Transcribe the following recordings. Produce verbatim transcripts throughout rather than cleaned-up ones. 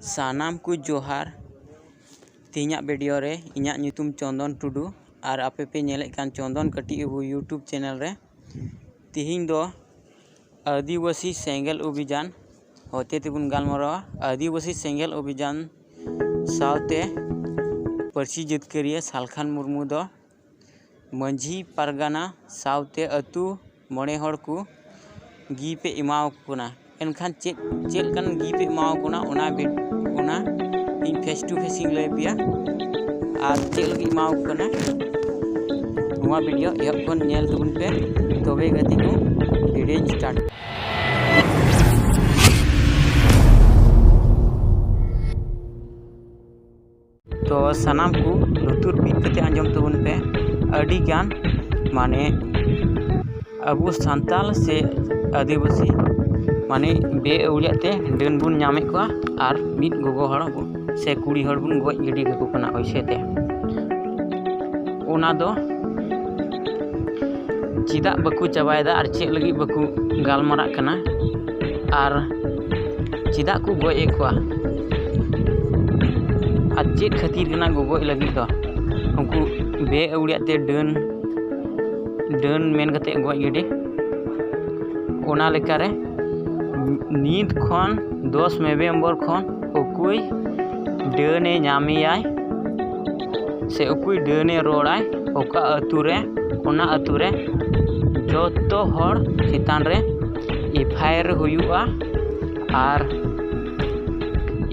ᱥᱟᱱᱟᱢ ᱠᱚ ᱡᱚᱦᱟᱨ᱾ ᱛᱮᱦᱮᱧᱟᱜ ᱵᱷᱤᱰᱤᱭᱳ ᱨᱮ ᱤᱧᱟᱹᱜ ᱧᱩᱛᱩᱢ ᱪᱚᱱᱫᱚᱱ ᱴᱩᱰᱩ ᱟᱨ ᱟᱯᱮ ᱯᱮ ᱧᱮᱞᱮᱫ ᱠᱟᱱ ᱪᱚᱱᱫᱚᱱ ᱠᱟᱹᱴᱤᱡ ᱵᱟᱹᱵᱩ YouTube ᱪᱮᱱᱮᱞ ᱨᱮ᱾ ᱛᱮᱦᱮᱧ ᱫᱚ ᱟᱹᱫᱤᱵᱟᱹᱥᱤ ᱥᱮᱸᱜᱮᱞ ᱚᱵᱷᱤᱡᱟᱱ ᱦᱚᱛᱮ ᱛᱮᱵᱚᱱ ᱜᱟᱞᱢᱟᱨᱟᱣᱟ᱾ ᱟᱹᱫᱤᱵᱟᱹᱥᱤ ᱥᱮᱸᱜᱮᱞ ᱚᱵᱷᱤᱡᱟᱱ ᱥᱟᱶᱛᱮ ᱯᱟᱹᱨᱥᱤ ᱡᱟᱹᱛᱠᱟᱹᱨᱤᱭᱟᱹ ᱥᱟᱞᱠᱷᱟᱱ ᱢᱩᱨᱢᱩ ᱫᱚ ᱢᱟᱹᱡᱷᱤ ᱯᱟᱨᱜᱟᱱᱟ ᱥᱟᱶᱛᱮ ᱟᱹᱛᱩ ᱢᱚᱬᱮ ᱦᱚᱲ ᱠᱚ ᱜᱤᱯᱷᱴ ᱮ ᱮᱢᱟᱣᱟᱠᱚ ᱠᱟᱱᱟ᱾ ᱮᱱᱠᱷᱟᱱ ᱪᱮᱫ, ᱪᱮᱫ ᱞᱮᱠᱟᱱ ᱜᱤᱯᱷᱴ ᱮ ᱮᱢᱟᱣᱟᱠᱚ ᱠᱟᱱᱟ, ᱚᱱᱟ ᱵᱷᱤᱰ-, ᱚᱱᱟ ᱤᱧ ᱯᱷᱮᱥ ᱴᱩ ᱯᱷᱮᱥ ᱤᱧ ᱞᱟᱹᱭ ᱟᱯᱮᱭᱟ᱾ ᱟᱨ ᱪᱮᱫ ᱞᱟᱹᱜᱤᱫ ᱮᱢᱟᱣᱟᱠᱚ ᱠᱟᱱᱟ, ᱱᱚᱣᱟ ᱵᱷᱤᱰᱤᱭᱳ ᱮᱦᱚᱵ ᱠᱷᱚᱱ ᱧᱮᱞ ᱛᱟᱵᱚᱱ ᱯᱮ, ᱛᱚᱵᱮ ᱜᱟᱛᱮ ᱠᱚ ᱵᱷᱤᱰᱤᱭᱳᱧ ᱥᱴᱟᱨᱴ᱾ ᱛᱚ ᱥᱟᱱᱟᱢ ᱠᱚ ᱞᱩᱛᱩᱨ ᱵᱤᱫ ᱠᱟᱛᱮ ᱟᱸᱡᱚᱢ ᱛᱟᱵᱚᱱ ᱯᱮ᱾ ᱟᱹᱰᱤ ᱜᱟᱱ ᱢᱟᱱᱮ ᱟᱵᱚ ᱥᱟᱱᱛᱟᱞ ᱥᱮ ᱟᱹᱫᱤᱵᱟᱹᱥᱤ ᱢᱟᱱᱮ ᱵᱮ ᱟᱹᱣᱲᱤᱭᱟᱜ ᱛᱮ ᱰᱟᱹᱱ ᱵᱚᱱ ᱧᱟᱢᱮᱫ ᱠᱚᱣᱟ ᱟᱨ ᱢᱤᱫ ᱜᱚᱜᱚ ᱦᱚᱲ ᱵᱚ-, ᱥᱮ ᱠᱩᱲᱤ ᱦᱚᱲ ᱵᱚᱱ ᱜᱚᱡ ᱜᱤᱰᱤ ᱠᱟᱠᱚ ᱠᱟᱱᱟ ᱚᱭᱥᱮ ᱛᱮ᱾ ᱚᱱᱟ ᱫᱚ ᱪᱮᱫᱟᱜ ᱵᱟᱠᱚ ᱪᱟᱵᱟᱭᱮᱫᱟ ᱟᱨ ᱪᱮᱫ ᱞᱟᱹᱜᱤᱫ ᱵᱟᱠᱚ ᱜᱟᱞᱢᱟᱨᱟᱜ ᱠᱟᱱᱟ ᱟᱨ ᱪᱮᱫᱟᱜ ᱠᱚ ᱜᱚᱡ ᱮᱫ ᱠᱚᱣᱟ ᱟᱨ ᱪᱮᱫ ᱠᱷᱟᱹᱛᱤᱨ ᱠᱟᱱᱟ ᱜᱚᱜᱚᱡ ᱞᱟᱹᱜᱤᱫ ᱫᱚ? ᱩᱱᱠᱩ ᱵᱮ ᱟᱹᱣᱲᱤᱭᱟᱜ ᱛᱮ ᱰᱟᱹᱱ, ᱰᱟᱹᱱ ᱢᱮᱱ ᱠᱟᱛᱮ ᱜᱚᱡ ᱜᱤᱰᱤ᱾ ᱚᱱᱟ ᱞᱮᱠᱟᱨᱮ ᱱᱤᱛ ᱠᱷᱚᱱ ᱫᱚᱥ ᱱᱚᱵᱷᱮᱢᱵᱚᱨ ᱠᱷᱚᱱ ᱚᱠᱚᱭ ᱰᱟᱹᱱᱮ ᱧᱟᱢᱮᱭᱟᱭ ᱥᱮ ᱚᱠᱚᱭ ᱰᱟᱹᱱᱮ ᱨᱚᱲᱟᱭ, ᱚᱠᱟ ᱟᱹᱛᱩ ᱨᱮ, ᱚᱱᱟ ᱟᱹᱛᱩ ᱨᱮ ᱡᱚᱛᱚ ᱦᱚᱲ ᱪᱮᱛᱟᱱ ᱨᱮ ᱮᱯᱷ ᱟᱭ ᱟᱨ ᱦᱩᱭᱩᱜᱼᱟ᱾ ᱟᱨ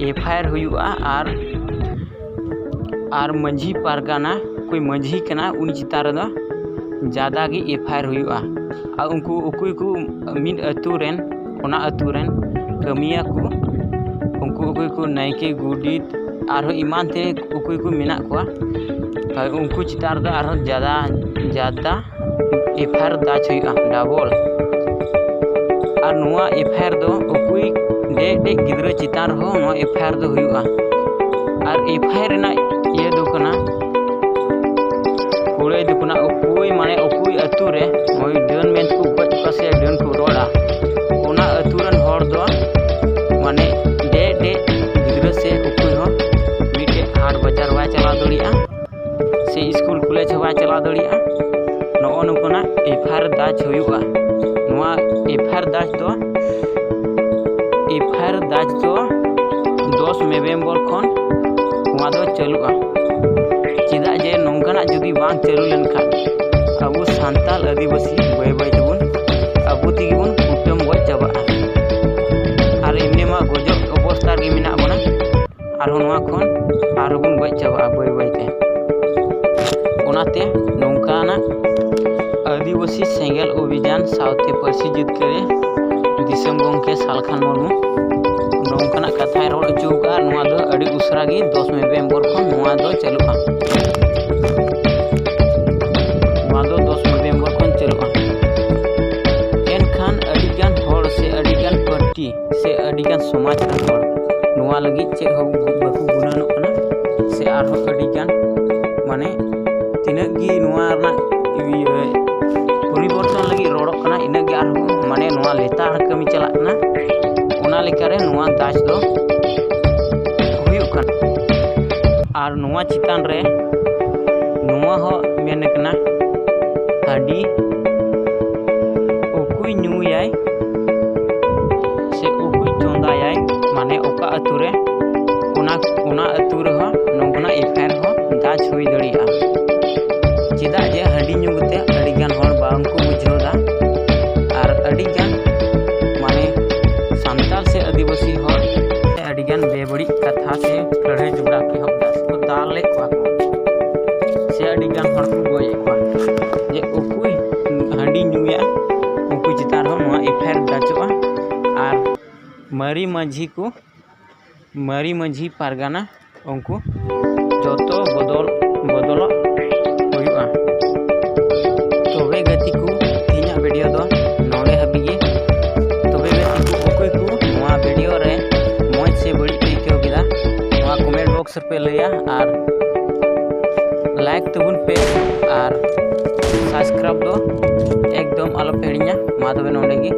ᱮᱯᱷ ᱟᱭ ᱟᱨ ᱦᱩᱭᱩᱜᱼᱟ ᱟᱨ, ᱟᱨ ᱢᱟᱹᱡᱷᱤ ᱯᱟᱨᱜᱟᱱᱟ, ᱚᱠᱚᱭ ᱢᱟᱹᱡᱷᱤ ᱠᱟᱱᱟ, ᱩᱱᱤ ᱪᱮᱛᱟᱱ ᱨᱮᱫᱚ ᱡᱟᱫᱟ ᱜᱮ ᱮᱯᱷ ᱟᱭ ᱟᱨ ᱦᱩᱭᱩᱜᱼᱟ᱾ ᱟᱨ ᱩᱱᱠᱩ ᱚᱠᱚᱭ ᱠᱚ ᱢᱤᱫ ᱟᱹᱛᱩ ᱨᱮᱱ, ᱚᱱᱟ ᱟᱹᱛᱩ ᱨᱮᱱ ᱠᱟᱹᱢᱤᱭᱟᱹ ᱠᱚ, ᱩᱱᱠᱩ ᱚᱠᱚᱭ ᱠᱚ ᱱᱟᱭᱠᱮ, ᱜᱚᱰᱮᱛ, ᱟᱨᱦᱚᱸ ᱮᱢᱟᱱ ᱛᱮ ᱚᱠᱚᱭ ᱠᱚ ᱢᱮᱱᱟᱜ ᱠᱚᱣᱟ, ᱦᱳᱭ, ᱩᱱᱠᱩ ᱪᱮᱛᱟᱱ ᱨᱮᱫᱚ ᱟᱨᱦᱚᱸ ᱡᱟᱫᱟ, ᱡᱟᱫᱟ ᱮᱯᱷ ᱟᱭ ᱟᱨ ᱫᱟᱡᱽ ᱦᱩᱭᱩᱜᱼᱟ, ᱰᱟᱵᱚᱞ᱾ ᱟᱨ ᱱᱚᱣᱟ ᱮᱯᱷ ᱟᱭ ᱟᱨ ᱫᱚ ᱚᱠᱚᱭ ᱰᱮᱡ ᱰᱮᱡ ᱜᱤᱫᱽᱨᱟᱹ ᱪᱮᱛᱟᱱ ᱨᱮᱦᱚᱸ ᱱᱚᱣᱟ ᱮᱯᱷ ᱟᱭ ᱟᱨ ᱫᱚ ᱦᱩᱭᱩᱜᱼᱟ᱾ ᱟᱨ ᱮᱯᱷ ᱟᱭ ᱟᱨ ᱨᱮᱱᱟᱜ ᱤᱭᱟᱹ ᱫᱚ ᱠᱟᱱᱟ, ᱠᱩᱲᱟᱹᱭ ᱫᱚ ᱠᱟᱱᱟ ᱚᱠᱚᱭ, ᱢᱟᱱᱮ ᱚᱠᱚᱭ ᱟᱹᱛᱩ ᱨᱮ ᱱᱚᱜᱼᱚᱭ ᱰᱟᱹᱱ ᱢᱮᱱ ᱛᱮᱠᱚ ᱜᱚᱡ ᱠᱚᱣᱟ ᱥᱮ ᱰᱟᱹᱱ ᱠᱚ ᱨᱚᱲᱟ, ᱚᱱᱟ ᱟᱹᱛᱩ ᱨᱮᱱ ᱦᱚᱲ ᱫᱚ ᱢᱟᱱᱮ ᱰᱮᱡ ᱰᱮᱡ ᱜᱤᱫᱽᱨᱟᱹ ᱪᱟᱞᱟᱣ ᱫᱟᱲᱮᱭᱟᱜᱼᱟ, ᱥᱮ ᱥᱠᱩᱞ ᱠᱚᱞᱮᱡᱽ ᱦᱚᱸ ᱵᱟᱭ ᱪᱟᱞᱟᱣ ᱫᱟᱲᱮᱭᱟᱜᱼᱟ᱾ ᱱᱚᱜᱼᱚ ᱱᱚᱝᱠᱟᱱᱟᱜ ᱮᱯᱷ ᱟᱭ ᱟᱨ ᱫᱟᱡᱽ ᱦᱩᱭᱩᱜᱼᱟ᱾ ᱱᱚᱣᱟ ᱮᱯᱷ ᱟᱭ ᱟᱨ ᱫᱟᱡᱽ ᱫᱚ ᱮᱯᱷ ᱟᱭ ᱟᱨ ᱫᱟᱡᱽ ᱫᱚ ᱫᱚᱥ ᱱᱚᱵᱷᱮᱢᱵᱚᱨ ᱠᱷᱚᱱ ᱱᱚᱣᱟ ᱫᱚ ᱪᱟᱹᱞᱩᱜᱼᱟ᱾ ᱪᱮᱫᱟᱜ ᱡᱮ ᱱᱚᱝᱠᱟᱱᱟᱜ ᱡᱩᱫᱤ ᱵᱟᱝ ᱪᱟᱹᱞᱩ ᱞᱮᱱᱠᱷᱟᱱ ᱟᱵᱚ ᱥᱟᱱᱛᱟᱲ ᱟᱹᱫᱤᱵᱟᱹᱥᱤ ᱵᱟᱹᱭ ᱵᱟᱹᱭ ᱛᱮᱵᱚᱱ ᱟᱵᱚ ᱛᱮᱜᱮ ᱵᱚᱱ ᱠᱩᱴᱟᱹᱢ ᱜᱚᱡ ᱪᱟᱵᱟᱜᱼᱟ᱾ ᱟᱨ ᱮᱢᱱᱤ ᱢᱟ ᱜᱚᱡᱚᱜ ᱚᱵᱚᱥᱛᱟ ᱨᱮᱜᱮ ᱢᱮᱱᱟᱜ ᱵᱚᱱᱟ, ᱟᱨᱦᱚᱸ ᱱᱚᱣᱟ ᱠᱷᱚᱱ ᱟᱨᱦᱚᱸ ᱵᱚᱱ ᱜᱚᱡ ᱪᱟᱵᱟᱜᱼᱟ ᱵᱟᱹᱭ ᱵᱟᱹᱭ ᱛᱮ᱾ ᱚᱱᱟᱛᱮ ᱱᱚᱝᱠᱟᱱᱟᱜ ᱟᱹᱫᱤᱵᱟᱹᱥᱤ ᱥᱮᱸᱜᱮᱞ ᱚᱵᱷᱤᱡᱟᱱ ᱥᱟᱶᱛᱮ ᱯᱟᱹᱨᱥᱤ ᱡᱤᱛᱠᱟᱹᱨ ᱨᱮ ᱫᱤᱥᱚᱢ ᱜᱚᱢᱠᱮ ᱥᱟᱞᱠᱷᱟᱱ ᱢᱩᱨᱢᱩ ᱱᱚᱝᱠᱟᱱᱟᱜ ᱠᱟᱛᱷᱟᱭ ᱨᱚᱲ ᱦᱚᱪᱚ ᱟᱠᱟᱫᱼᱟ᱾ ᱱᱚᱣᱟ ᱫᱚ ᱟᱹᱰᱤ ᱩᱥᱟᱹᱨᱟ ᱜᱮ ᱫᱚᱥ ᱱᱚᱵᱷᱮᱢᱵᱚᱨ ᱠᱷᱚᱱ ᱱᱚᱣᱟ ᱫᱚ ᱪᱟᱹᱞᱩᱜᱼᱟ᱾ ᱱᱚᱣᱟ ᱫᱚ ᱫᱚᱥ ᱱᱚᱵᱷᱮᱢᱵᱚᱨ ᱠᱷᱚᱱ ᱪᱟᱹᱞᱩᱜᱼᱟ᱾ ᱮᱱᱠᱷᱟᱱ ᱟᱹᱰᱤᱜᱟᱱ ᱦᱚᱲ ᱥᱮ ᱟᱹᱰᱤᱜᱟᱱ ᱯᱟᱹᱨᱴᱤ ᱥᱮ ᱟᱹᱰᱤᱜᱟᱱ ᱥᱚᱢᱟᱡᱽ ᱨᱮᱱ ᱦᱚᱲ ᱱᱚᱣᱟ ᱞᱟᱹᱜᱤᱫ ᱪᱮᱫ ᱦᱚᱸ ᱵᱟᱠᱚ ᱜᱩᱱᱟᱹᱱᱚᱜ ᱠᱟᱱᱟ, ᱥᱮ ᱟᱨᱦᱚᱸ ᱟᱹᱰᱤᱜᱟᱱ ᱢᱟᱱᱮ ᱛᱤᱱᱟᱹᱜ ᱜᱮ ᱱᱚᱣᱟ ᱨᱮᱱᱟᱜ ᱤᱭᱟᱹ ᱯᱚᱨᱤᱵᱚᱨᱛᱚᱱ ᱞᱟᱹᱜᱤᱫ ᱨᱚᱲᱚᱜ ᱠᱟᱱᱟ, ᱤᱱᱟᱹᱜ ᱜᱮ ᱟᱨᱦᱚᱸ ᱢᱟᱱᱮ ᱱᱚᱣᱟ ᱞᱮᱛᱟᱲ ᱠᱟᱹᱢᱤ ᱪᱟᱞᱟᱜ ᱠᱟᱱᱟ᱾ ᱚᱱᱟ ᱞᱮᱠᱟᱨᱮ ᱱᱚᱣᱟ ᱫᱟᱡᱽ ᱫᱚ ᱦᱩᱭᱩᱜ ᱠᱟᱱᱟ᱾ ᱟᱨ ᱱᱚᱣᱟ ᱪᱮᱛᱟᱱ ᱨᱮ ᱱᱚᱣᱟ ᱦᱚᱸ ᱢᱮᱱ ᱠᱟᱱᱟ, ᱦᱟᱺᱰᱤ ᱚᱠᱚᱭ ᱧᱩᱭᱟᱭ ᱥᱮ ᱚᱠᱚᱭ ᱪᱚᱸᱫᱟᱭᱟᱭ, ᱢᱟᱱᱮ ᱚᱠᱟ ᱟᱹᱛᱩ ᱨᱮ, ᱚᱱᱟ ᱚᱱᱟ ᱟᱹᱛᱩ ᱨᱮᱦᱚᱸ ᱱᱚᱝᱠᱟᱱᱟᱜ ᱮᱯᱷ ᱟᱭ ᱟᱨ ᱦᱚᱸ ᱫᱟᱡᱽ ᱦᱩᱭ ᱫᱟᱲᱮᱭᱟᱜᱼᱟ᱾ ᱪᱮᱫᱟᱜ ᱡᱮ ᱦᱟᱺᱰᱤ ᱧᱩ ᱠᱟᱛᱮ ᱟᱹᱰᱤᱜᱟᱱ ᱦᱚᱲ ᱵᱟᱝ ᱠᱚ ᱵᱩᱡᱷᱟᱹᱣ ᱮᱫᱟ, ᱟᱨ ᱟᱹᱰᱤᱜᱟᱱ ᱢᱟᱱᱮ ᱥᱟᱱᱛᱟᱲ ᱥᱮ ᱟᱹᱫᱤᱵᱟᱹᱥᱤ ᱦᱚᱲ ᱟᱹᱰᱤᱜᱟᱱ ᱵᱮᱵᱟᱹᱲᱤᱡ ᱠᱟᱛᱷᱟ ᱥᱮ ᱞᱟᱹᱲᱦᱟᱹᱭ ᱡᱷᱚᱜᱽᱲᱟ ᱠᱚ ᱮᱦᱚᱵ ᱮᱫᱟ, ᱥᱮᱠᱚ ᱫᱟᱞᱮᱫ ᱠᱚᱣᱟ ᱠᱚ, ᱥᱮ ᱟᱹᱰᱤᱜᱟᱱ ᱦᱚᱲ ᱠᱚ ᱜᱚᱡᱮᱫ ᱠᱚᱣᱟ᱾ ᱡᱮ ᱚᱠᱚᱭ ᱦᱟᱺᱰᱤ ᱧᱩᱭᱟ, ᱩᱱᱠᱩ ᱪᱮᱛᱟᱱ ᱨᱮᱦᱚᱸ ᱱᱚᱣᱟ ᱮᱯᱷ ᱟᱭ ᱟᱨ ᱫᱟᱡᱚᱜᱼᱟ᱾ ᱟᱨ ᱢᱟᱹᱨᱤ ᱢᱟᱹᱡᱷᱤ ᱠᱚ, ᱢᱟᱹᱨᱤ ᱢᱟᱹᱡᱷᱤ ᱯᱟᱨᱜᱟᱱᱟ, ᱩᱱᱠᱩ ᱡᱚᱛᱚ ᱵᱚᱫᱚᱞ ᱵᱚᱫᱚᱞᱚᱜ ᱦᱩᱭᱩᱜᱼᱟ᱾ ᱛᱚᱵᱮ ᱜᱟᱛᱮ ᱠᱚ, ᱛᱮᱦᱮᱧᱟᱜ ᱵᱷᱤᱰᱤᱭᱳ ᱫᱚ ᱱᱚᱰᱮ ᱦᱟᱹᱵᱤᱡ ᱜᱮ᱾ ᱛᱚᱵᱮ ᱜᱟᱛᱮ ᱠᱚ, ᱚᱠᱚᱭ ᱠᱚ ᱱᱚᱣᱟ ᱵᱷᱤᱰᱤᱭᱳ ᱨᱮ ᱢᱚᱡᱽ ᱥᱮ ᱵᱟᱹᱲᱤᱡ ᱯᱮ ᱟᱹᱭᱠᱟᱹᱣ ᱠᱮᱫᱟ, ᱱᱚᱣᱟ ᱠᱚᱢᱮᱱᱴ ᱵᱚᱠᱥ ᱨᱮᱯᱮ ᱞᱟᱹᱭᱟ, ᱟᱨ ᱞᱟᱭᱤᱠ ᱛᱟᱵᱚᱱ ᱯᱮ, ᱟᱨ ᱥᱟᱵᱥᱠᱨᱟᱭᱤᱵ ᱫᱚ ᱮᱠᱫᱚᱢ ᱟᱞᱚᱯᱮ ᱦᱤᱲᱤᱧᱟ᱾ ᱢᱟ ᱛᱚᱵᱮ ᱱᱚᱰᱮ ᱜᱮ᱾